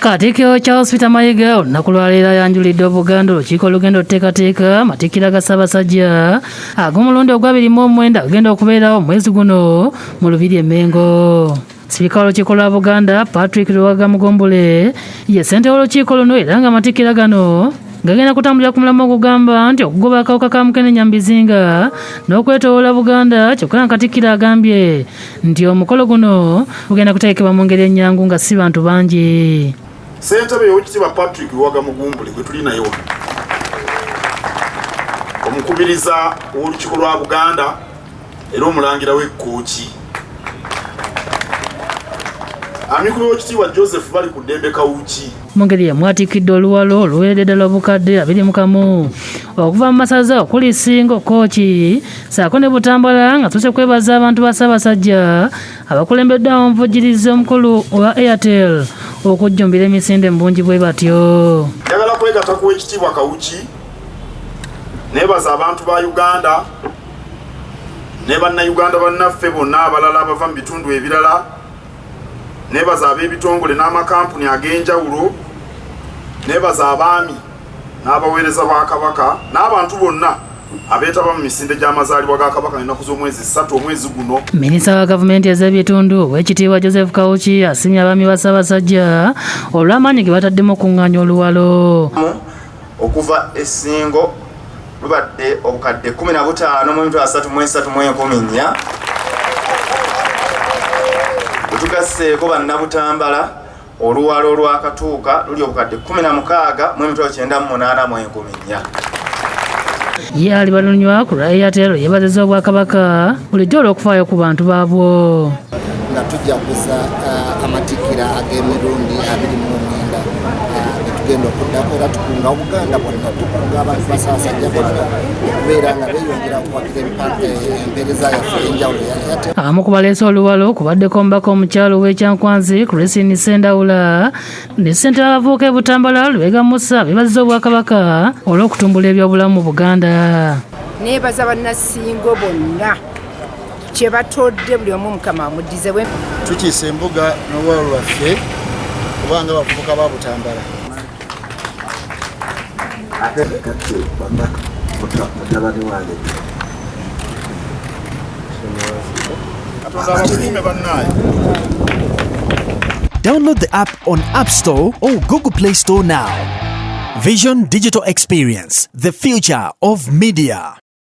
Katikkiro Charles Peter Mayiga olunaku lwaleero ayanjulidde Obuganda olukiiko olugenda okuteekateeka amatikkira ga Ssaabasajja ag'omulundi ogwa 29 agenda okubeerawo omwezi guno mu Lubiri e Mmengo. Sipiika w'olukiiko lwa Buganda, Patrick Luwaga Mugumbule, ye ssentebe w'olukiiko luno, era nga amatikkira gano gagenda kutambulira ku mulamwa ogugamba nti okugoba akawuka ka mukenenya mu bizinga n'okwetoloola Buganda. Kyokka nga Katikkiro agambye nti omukolo guno gugenda kutegekebwa mu ngeri ennyangu nga si bantu bangi. Ssentebe Owekitiibwa Patrick Luwaga Mugumbule gwe tuli naye wano, omukubiriza w'Olukiiko lwa Buganda era omulangira w'Ekooki, amyukulu w'Ekitiibwa Joseph Balikuddembe Kawuki. Mu ngeri yemu atikkidde oluwalo oluweredde ddala obukadde 21 okuva mu masaza okuli Ssingo, Kooki ssaako ne Butambala, nga tuuse kwebaza abantu ba Ssaabasajja abakulembeddwamu omuvujjirizi omukulu owa Airtel okujjumbira emisinde mu bungi bwe batyo. Njagala kwegatta ku Wekitiibwa Kawuki, nebaza abantu ba Uganda ne Bannayuganda bannaffe bonna abalala abava mu bitundu ebirala, nebaza ab'ebitongole n'amakampuni ag'enjawulo, nebaza abaami n'abaweereza ba Kabaka n'abantu bonna abeetaba mu misinde gy'amazaalibwa ga Kabaka ennaku z'omwezi 3 omwezi guno. Minisita wa gavumenti ez'ebitundu, Oweekitiibwa Joseph Kawuki, asiimye abaami ba Ssaabasajja olw'amaanyi ge bataddemu okuŋŋaanya oluwalo. Okuva Essingo lubadde obukadde 15 mu 334,000. Bwe tugasseeko Bannabutambala, oluwalo olwakatuuka luli obukadde 16 mu 984,000. Ye Ali Balunywa ku lwa Airtel yeebazizza Obwakabaka bulijjo olw'okufaayo ku bantu baabwo. Nga tujaguza amatikkira ag'emirundi 29 getugenda okuddako, era tukunga Obuganda bwonna, tukunga abantu ba Ssaabasajja bonna okubeera nga beeyongera okuwagira empeereza yaffe ey'enjawulo ya Airtel. Abamu ku baleese oluwalo kubaddeko omubaka omukyalo ow'Ekyankwanzi, Christine Sendawula, ne ssentebe abavubuka e Butambala, Lubega Musa, beebazizza Obwakabaka olw'okutumbula ebyobulamu mu Buganda. Neebaza Bannasingo bonna kye batodde, buli omu Mukama amuddize. Tukiisa embuga n'oluwalo lwaffe kubanga abavubuka ba Butambala. Kati mutabani wange. Katonda abakuume bannaaye. Download the app on App Store or Google Play Store now. Vision Digital Experience, the future of media.